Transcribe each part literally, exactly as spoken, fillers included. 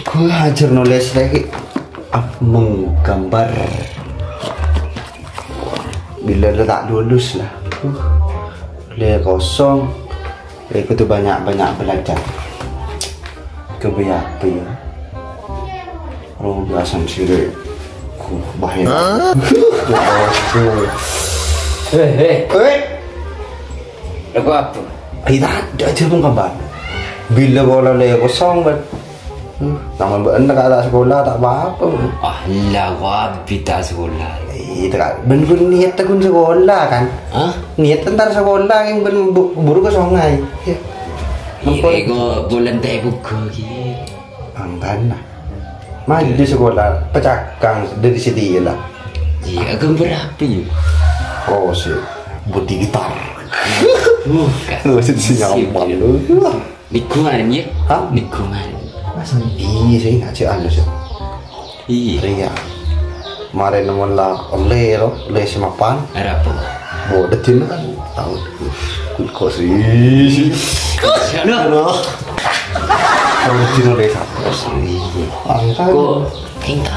Gue ajar nulis lagi. Ah, menggambar. Bila le ta' lulus lah. Uh, le kosong. Eh, kudu banyak-banyak belajar. Kebiasaan apa ya? Kalau biasa sih, le. Uh, bahaya. Hah? Hei, hei. Eh? Lagu apa? Tidak ada aja menggambar. Bila bola le kosong, kan? Hmm, namun bâ'na ta' sekolah, ta' apa-apa. Ah, la, wa bita sekolah. Iya, ta', bân, bân niat ta' ghun sekolah, kan? Hah? Niat entar sekolah, kan, bân bu-, buru ka sungai. Iya. Iya, kok bulan teh buka, gitu. Angkana. Maju sekolah, pecakang dari sini lah. Iya, gambar apa ya? Oh, si Budi Gitar. Bukan. Lu sih nyaman lu. Lingkungan, ya? Hah? Lingkungan. Masa iya sih, nggak sih, anu sih. Iya. Iya. Kemarin nemen la olle, lo, olle semapan. Ada apa? Bo, dadi kan tahu. Kok sih? Lo. Kalau dino le satu. Iya. Angkat. Kok?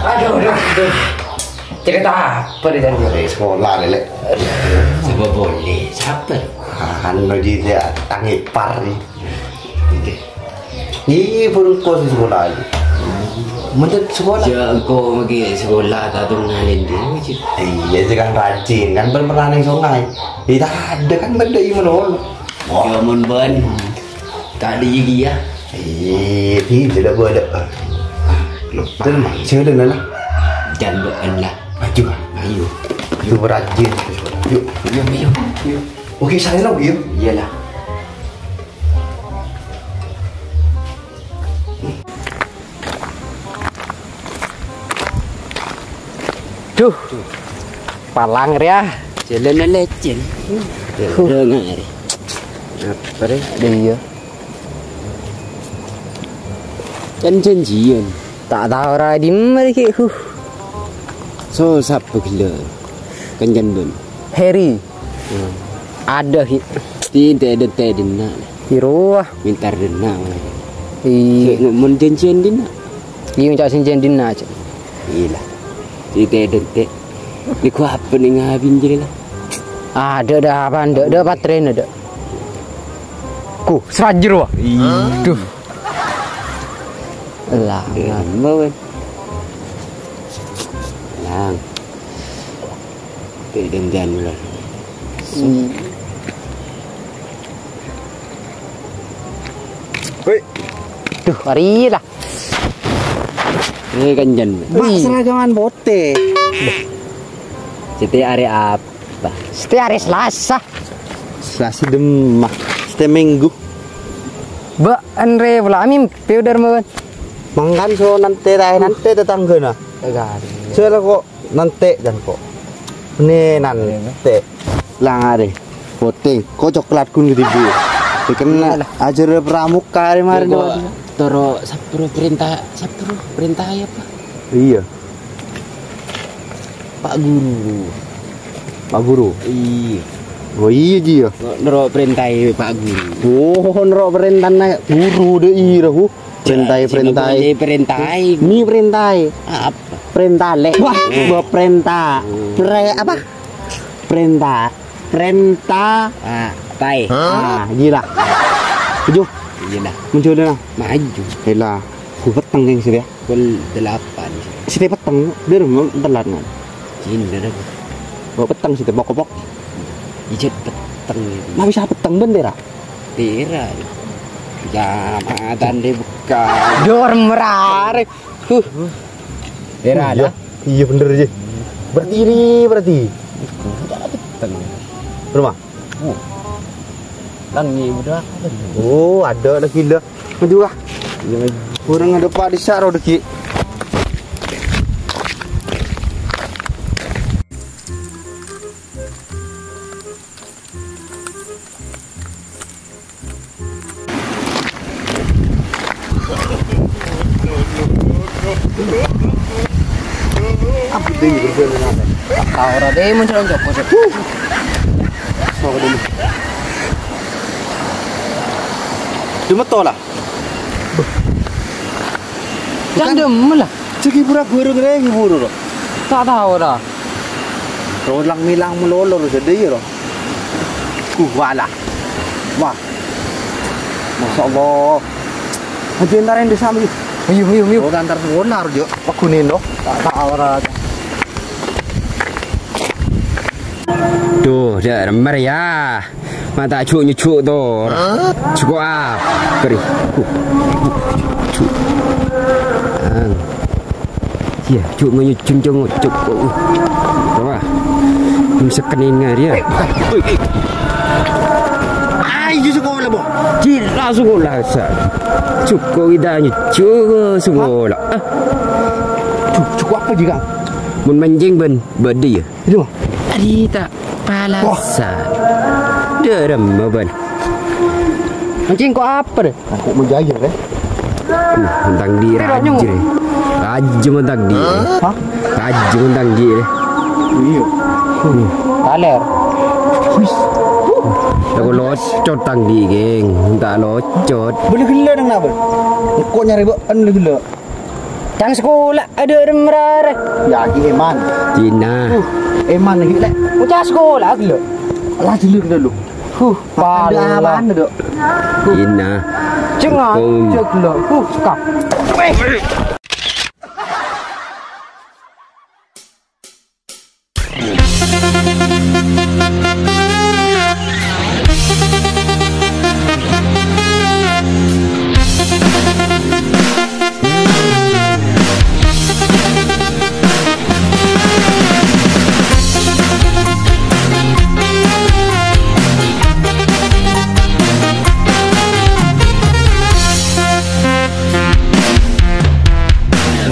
Aduh, aduh, aduh. Cerita apa nih, Chan? Dari sekolah, Lele. Coba boleh. Siapa? Anu, dia, dia tang ipar nih. Iya, burung kos di sekolah aja. Menurut sekolah. Ya, engko' magi sekolah ta' turun ngalen dia, Chan. Iya, sih kan rajin, kan pernah neng sungai. Iya, tak ada kan benda ini menurun. Ya, mon ban. Tak ada lagi ya. Iya, tidak boleh. Lo, dan mah, saya udah nana. Jangan baan lah. Maju, ah. Ayo. Itu rajin. Yuk. Ayo, ayo, ayo. Oke, saya lo, yuk. Iyalah. Duh, palang rèya. Jhâlânna lècèn. Huh. Dengar. Apa rè? Iyâ. Kan janjian. Ta' tao rèya dimma rè, Ki. Huh. So, sapa ghellâ'? Kancan bân. Heri. Hmm. Ada, Ki. Ti, tèdhâ-tèdhâna. Piro, ah? Mintar dhinna'. Iyâ. Cè', mon janjian dhinna'. Iyâ, ca'na janjian dhinna', cè'. Iyâ la. Ti, tèdhâ, tè. Nèko apa nè ngabin jârèya la? Ah, dâ', dâ', apa? Dâ', dâ', patrèna, dâ'. Ku, srajâr, wah. Iyâ. Duh. Lah, Dâ', ngan. Mbak, weh. Nang. Tè janjian la. Hmm. Woi. Duh, arèya la. Ini kan jan. Mak, seragangan potè. Siti hari apa? Siti hari Selasa. Selasa dimma. Siti Minggu. Bâ', anrè pola mimpi udah, Bân. Mangkana so nantè taè nantè tatangghâna. Enggak. Sela kok. Nantè, jan kok. Nè, nantè. Lang arè. Potèng. Kok coklat kun gede bu. Dikenna. Iyalah. Ajâr pramuka arè marèn. Kok toro sapro perintah, sapro perintah apa? Iyâ. Pak Guru. Pak Guru? Iyâ. Oh, iyâ, Ji, yâ. Kok noro perintah Pak Guru. Oh, noro perintahna guru deh, iyâ, hu. Perintah, perintah. Perintah. Ini perintah. Apa? Perintah, lek. Wah, eh. Buat perintah. Hmm. Pre-, apa? Perintah. Perintah. Ah, tai. Ah, gila. Tujuh. Iya dah. Muncul dah. Maju. Gila. Gue peteng, geng, sih, ya. Pukul delapan. Sih, peteng. Dia rumah telat, kan? Sini, dah. Gue peteng, sih, pokok-pokok. Ijat peteng, gitu. Nah, bisa peteng, bener, ah? Tira. Kecamatan dibuka. Dor merare. Huh. Tira ada. Iya, iya bener, Ji. Berarti ini, berarti. Udah ada peteng. Rumah? Oh. Langi udah. Oh, ada lagi lah. Maju lah. Iya, maju. Kurang ada Pak Desa, Rodeki. Ora deh, muncul joko sih. Dumeto lah. Jhâ' dâ'emma la. Jhâ' ghibur ghuru ngèrèng ghibur, ro. Ta' tao, ra. Ro lang-mèlang malolo, ro, sè dâ' iyâ, ro. Uh, wala. Wah. Masya Allah. Ayo, entar yang desa, ayo. Ayo, ayo, ayo. Oh, entar sekolah, ro, Jo. Aku nih, ro. Ta' tao, ra. Duh, dâ' remmer, yâ. Ma' ta' jhuk-nyejjhuk, tor. Jhuk apa, rè? Huh, huh, jhuk. Ang. Iyâ, jhuk-nyejjhuk, jhuk-nyejjhuk. Wah. Mènta sakènèng arèya. Ayo, sekolah, Bo. Jhira sekolah, sa. Jhuk, kok kita nyejjhuk sekolah. Ah. Jhuk, jhuk apa, Ji, Kang? Mon manjheng bân bâdâ, yâ? Itu, Bang. Arèya ta' palasan. Dâ' remma bân. Manjheng kok apa, rè? Aku menjahit, rè. Uh, tang di' rajâ, rè. Rajâ mon tang di', rè. Hah? Rajâ mon tang di', rè. Iyâ. Taler. Wis. Aku locot tang di', geng. Ta' locot. Bâli ghellâ' nang napa? Engko' nyarè bâ'en bâli ghellâ'. Tang sekolah ada remrare. Ya, Haji Eman. Cina. Uh, Eman lagi, Lek. Ucap sekolah, gelo. Lah, dulu, dulu. Huh, pala. Ada apaan, Dok? Cina. Cengang, Kum. Cek lo. Huh, kak.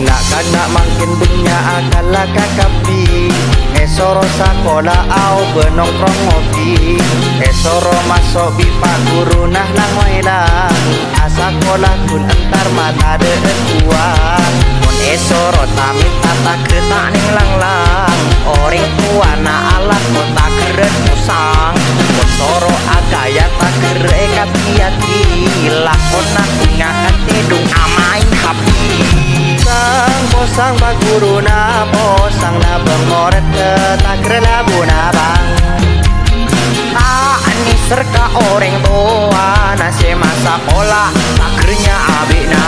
Na'-kana' mangkèn bânnya' akalla kakabbhi, èsoro sakola aobâ nongkrong ngopi, èsoro maso' bi' pa' ghuruna lang-mailang, asakola ghun entar matadhâ'ân uwang. Mon èsoro ta' mènta taghâr ta' nèng lang-lang, orèng towana alako taghârân posang. Mon soro aghâjâ taghâr èkabhiyâghi, lakona bhunga tèdung amaèn happy. Sang-posang pa' ghuruna posang, nabâng morèdda taghâr labuna bâng. Ta' nèser ka orèng towana sè masakola, taghârnya abina.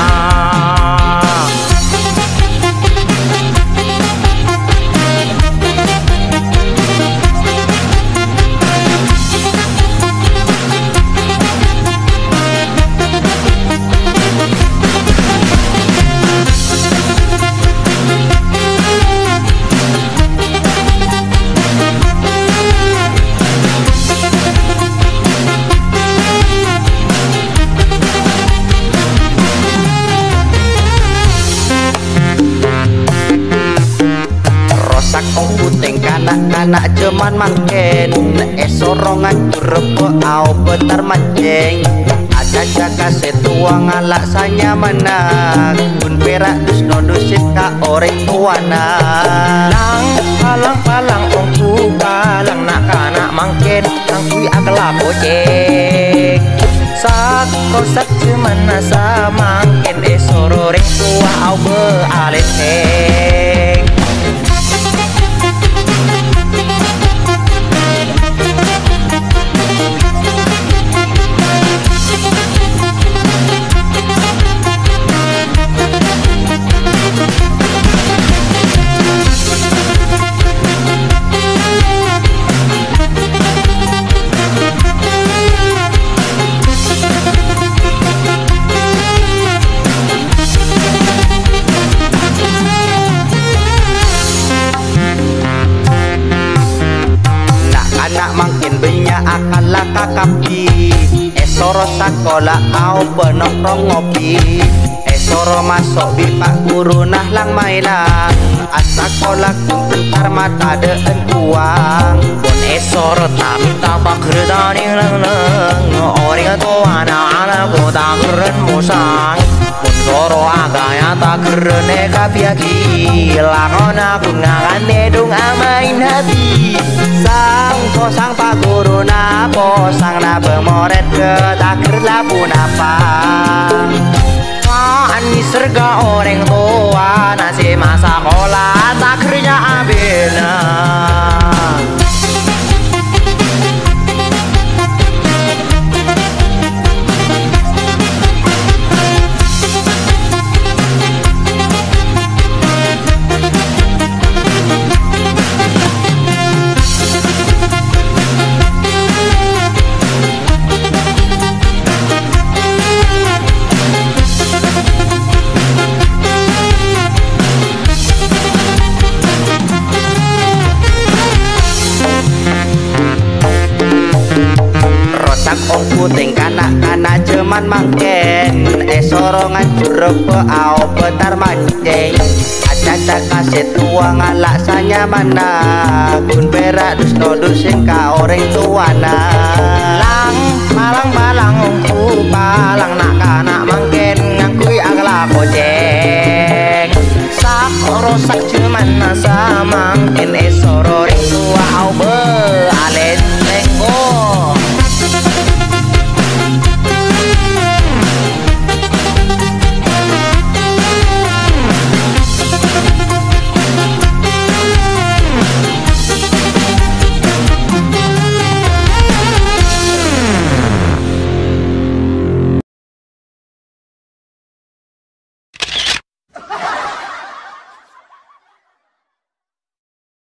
Rosak ongkutèng kana'-kana' jhâman mangkèn, èsoro ngancor rebbhâ aobâ tar manjheng. Acaca ka sè towa ngala' sanyamanna, ghun pèra' dus-nodus sè ta' orèng towana. Lang, palang-palang onggu palang na'-kana' mangkèn, kaangghuy akalla pocèng. Sak-rosak jhâmanna samangkèn èsoro rèng towa aobâ alèntèng. Na'-kana' mangkèn bânnya' akalla kakabbhi, èsoro sakola aobâ nongkrong ngopi, èsoro maso' bi' pa' ghuruna lang-mailang, asakola ghun entar matadhâ'ân uwang. Mon èsoro ta' mènta taghâr ta' nèng lang-lang, orèng towana alako taghârân posang. Mon soro aghâjâ taghârân èkabhiyâghi, lakona bhunga tèdung amaèn happy. Sang-posang pa' ghuruna posang, nabâng morèdda taghâr labuna bâng. Ta' Anèser ka orèng towana sè masakola, taghâr nya abina. Rosak ongghu tèngka na'-kana' jhâman mangkèn, èsoro nganjhur rebbhâ aobâ tar mancèng. Acaca ka sè towa ngala' sanyamanna, ghun pèra' dus-todusèn ka orèng towana. Lang, palang, palang, ongghu palang, na'-kana' mangkèn ngangghuy akhlak kocèng. Sak rosak jhâmanna samangkèn èsoro